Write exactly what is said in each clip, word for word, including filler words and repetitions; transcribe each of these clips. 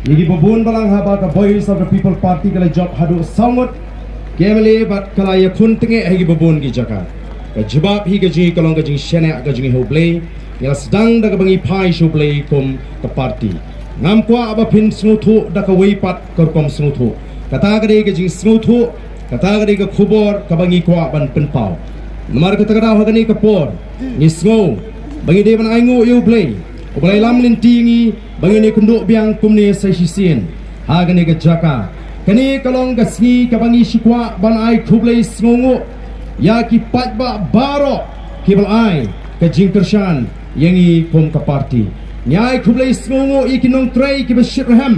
Ïa kiba bun balang haba ka Voice of the People Party ka la jop haduh saw ngut ki M L A bad ka la ïakhun tyngeh ha kiba bun ki jaka. Ka jubab hi ka jong ngi ka long ka jingshaniah ka jong ngi ha U Blei. Ngi la sdang da kaba ngi phai sha U Blei kum ka party. Ngam kwah ba phin sngewthuh da kawei pat ka rukom sngewthuh. Kata ka dei ka jingsngewthuh, kata ka dei ka khubor kaba ngi kwah ban pynpaw. Namar kata ka daw ha kane ka por ngi sngew ba ngi dei ban ainguh ïa U Blei uba la ïalam lynti ïa ngi ba ngin ïakynduh biang kumne sa shisien ha kane ka jaka. Kane ka long ka sngi kaba ngi shu kwah ban ai khublei sngewnguh ïa ki paidbah baroh kiba la ai ka jingkyrshan ïa ngi kum ka party. Ngi ai khublei sngewnguh ïa ki nongtrei kiba shitrhem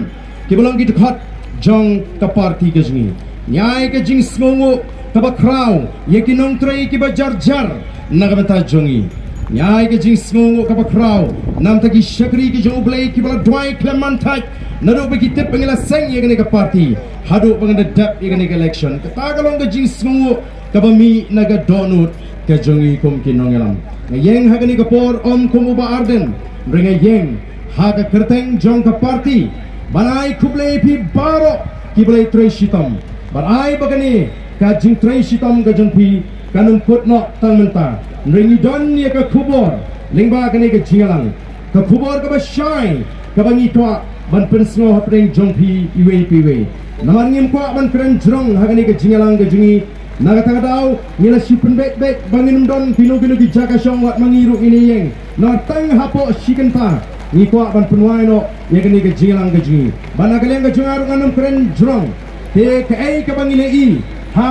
kiba long ki dkhot jong ka party ka jong ngi. Ngi ai ka jingsngewnguh kaba khraw ïa ki nongtrei kiba jar jar na ka bynta jong ngi. Ngi ai ka jingsngewnguh kaba khraw na ka bynta ki shakri ki jong U Blei kiba la duwai khlem man thait naduh ba ki tip ba ngi la seng ïa kane ka party haduh ba ngi da dep ïa kane ka election. Kata ka long ka jingsngewnguh kaba mih na ka dohnud ka jong ngi kum ki nongïalam. Nga ïeng ha kane ka por ym kum u Bah Ardent, hynrei nga ïeng ha ka kyrteng jong ka party ban ai khublei ïa phi baroh kiba la ïatrei shitom. Ban ai ba kane ka jingtrei shitom ka jong phi kan ym kut noh tang mynta, hynrei ngi don ïa ka khubor lyngba kane ka jingïalang. Ka khubor kaba shai kaba ngi kwah ban pynsngew hapdeng jong phi iwei pa iwei. Namar ngim kwah ban kren jrong ha kane ka jingïalang ka jong ngi. Na kata ka daw ngi la shu pynbeit beit ba ngin ym don kino kino ki jaka shong wat ma ngi ruh ngin ïeng. Namar tang hapoh shi kynta ngi kwah ban pynwai noh ïa kane ka jingïalang ka jong ngi. Bad na ka liang ka jong nga ruh ngan ym kren jrong. Te kaei kaba ngi la ïohi ha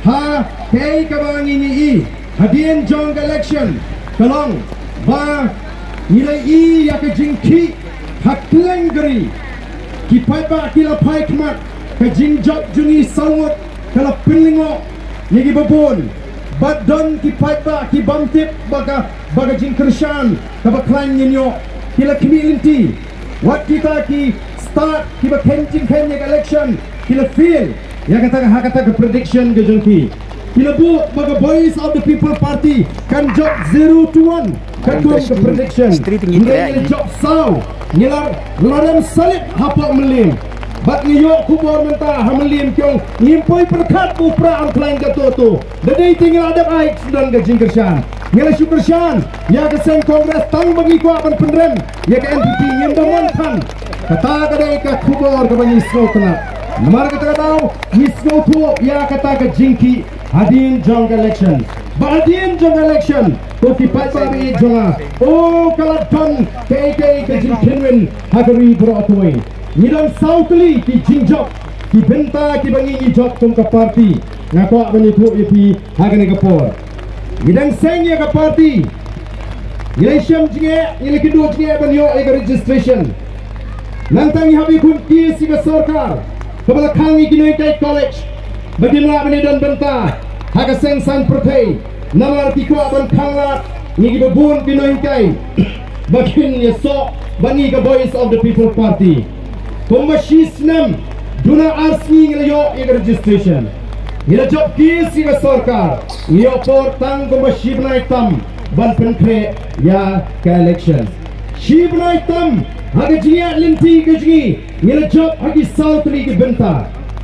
ha kaei kaba ngi ïohi hadien jong ka election ka long ba ngi la ïohi ïa ka jingkhih ha kylleng ka ri. Ki paidbah ki la phai khmat, ka jingjop jong ngi saw ngut ka la pynlyngngoh ïa kiba bun. Bad don ki paidbah ki bym tip ba ka ba ka jingkyrshan kaba khlaiñ ngin ïoh ki la khmih lynti. Wat kita ki stad kiba kheiñ jingkheiñ ïa ka election ki la fail ïa kata ka, ha kata ka prediction ka jong ki. Ki la buh ba ka Voice of the People Party kan jop zero to one katkum ka prediction. Ngi la jop saw, ngi la, la rem salib hapoh Mylliem. Bad ngi ïoh khubor mynta ha Mylliem ki ong ngim poi pyrkhat ba u Prah un khlaiñ kato to. Da dei te ngi la dep ai sdang ka jingkyrshan. Ngi la shu kyrshan ïa ka seng Congress tang ba ngi kwah ban pynrem ïa ka N P P, ngim da mon than. Kata ka dei ka khubor kaba ngi sngewtynnat. Namar kata ka daw ngi sngewthuh ïa kata ka jingkhih hadien jong ka election. Ba hadien jong ka election ko ki paidbah ba ïeit jong nga, o ka la don kaei kaei ka jingkynwin ha ka ri baroh kawei. Ngi don saw tylli ki jingjop, ki bynta kiba ngi ngi jop kum ka party. Nga kwah ban ïathuh ïa phi ha kane ka por. Ngi dang seng ïa ka party. Ngi la shem jingeh, ngi la kynduh jingeh ban ïoh ïa ka registration. Nangta ngi hap ïakhun case ïa ka sorkar kaba la khang ïa ki nonghikai college ba kim lah ban ïadon bynta ha ka seng saiñ pyrthei. Namar ki kwah ban khanglad ïa kiba bun ki nonghikai ba kin ïasoh bad ngi ka Voice of the People Party. Kumba shi snem duna ar sngi ngi la ïoh ïa ka registration. Ngi la jop case ïa ka sorkar, ngi ïoh por tang kumba shi bnai tam ban pynkhreh ïa ka election. Shi bnai tam ha ka jingïaid lynti ka jong ngi, ngi la jop ha ki saw tylli ki bynta.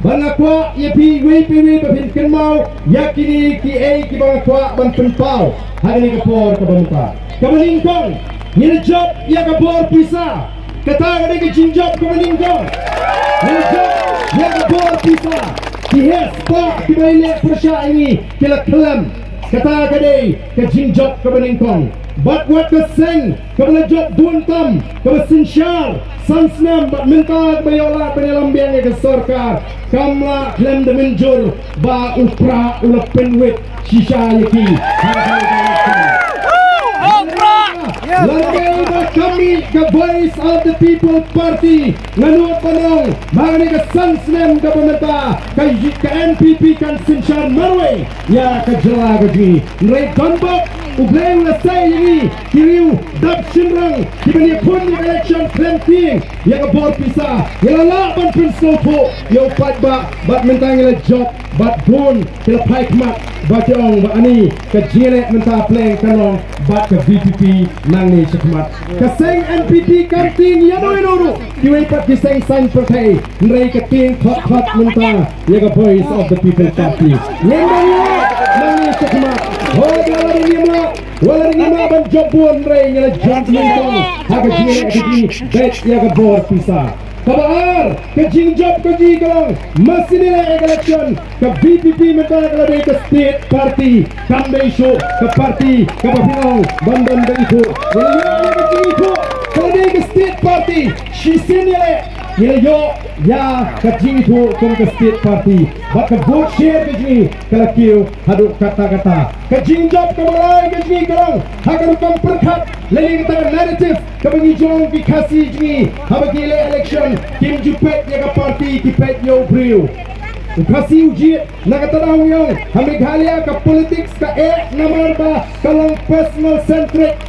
Bad nga kwah ïa phi iwei pa iwei ba phin kynmaw ïa kine kiei kiba nga kwah ban pynpaw ha kane ka por kaba mynta. Kaba nyngkong, ngi la jop ïa ka bor pisa. Kata ka dei ka jingjop kaba nyngkong. Ngi la jop ïa ka bor pisa. Ki heh spah kiba ïaleh pyrshah ïa ngi ki la khlem. Kata ka dei ka jingjop kaba nyngkong. Bad wat ka seng kaba la jop bun tam, kaba synshar san snem bad mynta kaba ïoh lad ban ïalam biang ïa ka sorkar, kam lah khlem da mynjur ba u Prah u la pynwit shisha ïa ki. Lada ka mih ka Voice of the People Party, nga nud ban ong ba ha kane ka san snem kaba mynta ka, ka N P P kan synshar marwei ïa ka jylla ka jong ngi. Hynrei donbok U Blei u la sei ïa ngi ki riew dap shynrang kiban ïakhun ïa ka election khlem tieng ïa ka bor pisa. Ngi la lah ban pynsngewthuh ïa u paidbah bad mynta ngi la jop bad bun ki la phai khmat ba ki ong ba ani ka jingïaleh mynta pleng ka long bad ka V P P nangne shakhmat. Ka seng N P P kam tieng ïa no ïa no ruh. Kiwei pat ki seng saiñ pyrthei, hynrei ka tieng khot khot mynta ïa ka Voice of the People Party. Ngim dang ïa, nangne shakhmat. Hooid, la la ring ïa ma, la la ring ïa ma ban jop bun, hynrei ngi la jop nyngkong ha ka jingïaleh ka jingïabeit ïa ka bor pisa. Kaba ar, ka jingjop ka jong ngi ka long, ma sien ïaleh election, ka V P P mynta ka la dei ka state party, kam dei shuh ka party kaba pynlong ban don ka ithuh. Ngi la ïoh ïa ka jingithuh ka la dei ka state party. Shisien ïaleh ngi la ïoh ïa ka jingithuh kum ka state party. Bad ka vote share ka jong ngi ka la kiew haduh katta katta. Ka jingjop kaba lai ka jong ngi ka long ha ka rukom pyrkhat lane kata ka narrative kaba ngi jong ki Khasi jong ngi haba ki ïaleh election kim ju peit ïa ka party, ki peit ïa u briew. U Khasi u jied. Na kata daw ngi ong ha Meghalaya ka politics ka eh namar ba ka long personal centric.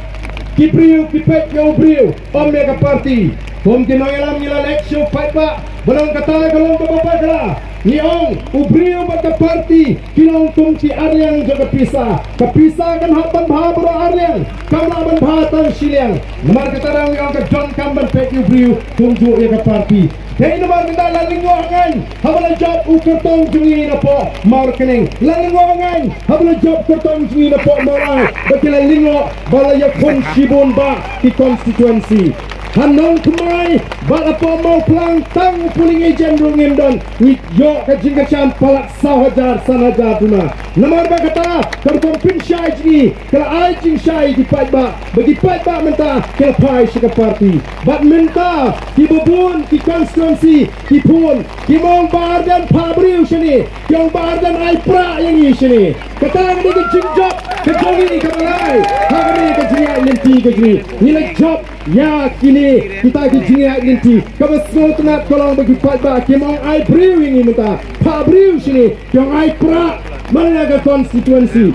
Ki briew ki peit ïa u briew, ym ïa ka party. Kum ki nongïalam ngi la leit sha u paidbah ba long kata ka long kaba bakla. Ngi ong u briew bad ka party ki long kum ki arliang jong ka pisa. Ka pisa kan hap ban bha baroh arliang, kam lah ban bha tang shiliang. Namar kata daw ngi ong ka donkam ban peit ïa u briew kumjuh ïa ka party. Dei namar kata la lyngngoh ngan haba la jop u kyrtong jong ngi napoh Mawryngkneng. La lyngngoh ngan haba la jop kyrtong jong ngi napoh Mawlai. Ba ki la lyngngoh ba la ïakhun shibun bah ki constituency. Ha Nongthymmai bad hapoh Mawphlang tang u polling agent ruh ngim don. Ngi ïoh ka jingkyrshan palat saw hajar san hajar duna. Namar ba kata ka rukom pynshai jong ngi ka la ai jingshai ïa ki paidbah, ba ki paidbah mynta ki la phai sha ka party. Bad mynta kiba bun ki constituency ki phone, kim ong Bah Ardent phah briew shane, ki ong Bah Ardent ai prah ïa ngi shane. Kata ka dei ka jingjop ka jong ngi kaba lai ha kane ka jingïaid lynti ka jong ngi. Ngi la jop ïa kine kita ki jingïaid lynti. Kaba sngewtynnat ka long ba ki paidbah kim ong ai briew ïa ngi mynta, phah briew shane, ki ong ai prah. Man la ka constituency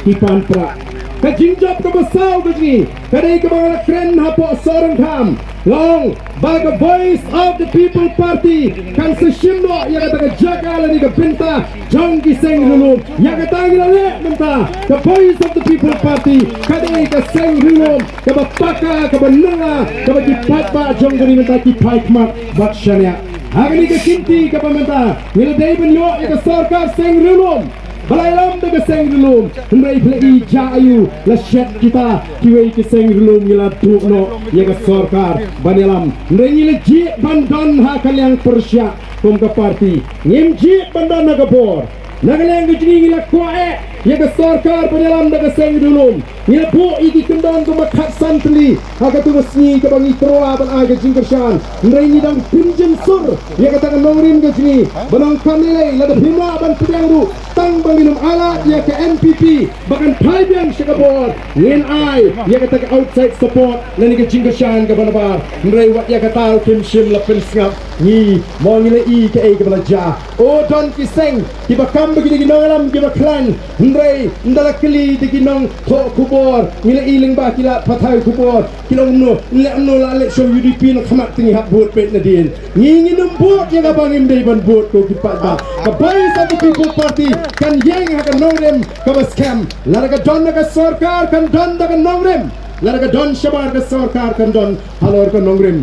ki pan prah. Ka jingjop kaba saw ka jong ngi ka dei kaba nga la kren hapoh Sohryngkham, la ong ba ka Voice of the People Party kan sa shim noh ïa kata ka jaka lane ka bynta jong ki seng riewlum. Ïa kata ngi la leh mynta, ka Voice of the People Party ka dei ka seng riewlum kaba paka, kaba nangla, kaba ki paidbah jong ka ri mynta ki phai khmat bad shaniah. Ha kane ka kynti kaba mynta ngi la dei ban ïoh ïa ka sorkar seng riewlum ba la ïalam da ka seng riewlum. Hynrei phi la i jia aiu la shet kita kiwei ki seng riewlum, ngi la duh noh ïa ka sorkar ban ïalam. Hynrei ngi la jied ban don ha ka liang pyrshah kum ka party. Ngim jied ban don ha ka bor. Na ka liang ka jong ngi ngi la kwah eh ïa ka sorkar ban ïalam da ka seng riewlum. Ngi la buh ïa ki kyndon kumba khatsan tylli ha katu ka sngi kaba ngi tyrwa ban ai ka jingkyrshan. Hynrei ngi dang pynjynsur ïa kata ka nongrim ka jong ngi ba nang kam lei lei, lada phim lah ban pdiang ruh, tang ba ngin ym ailad ïa ka N P P ba kan phai biang sha ka bor, ngin ai ïa kata ka outside support lane ka jingkyrshan kaba nabar. Hynrei wat ïa kata ruh kim shym la pynsngap. Ngi mo ngi la i kaei kaba la jia. O, don ki seng kiba kam ba ki dei ki nongïalam kiba khlaiñ, hynrei ynda la kylli da ki nongthoh khubor, ngi la i lyngba ki lad pathai khubor, ki la ong, mano, leh mano la leh sha U D P, na khmat te ngi hap vote peit nadien. Ngi ngin ym vote ïa kaba ngim dei ban vote, ko ki paidbah. Ka Voice of the People Party kan ïeng ha ka nongrim kaba skhem. Lada ka don na ka sorkar kan don da ka nongrim. Lada ka don shabar ka sorkar kan don halor ka nongrim.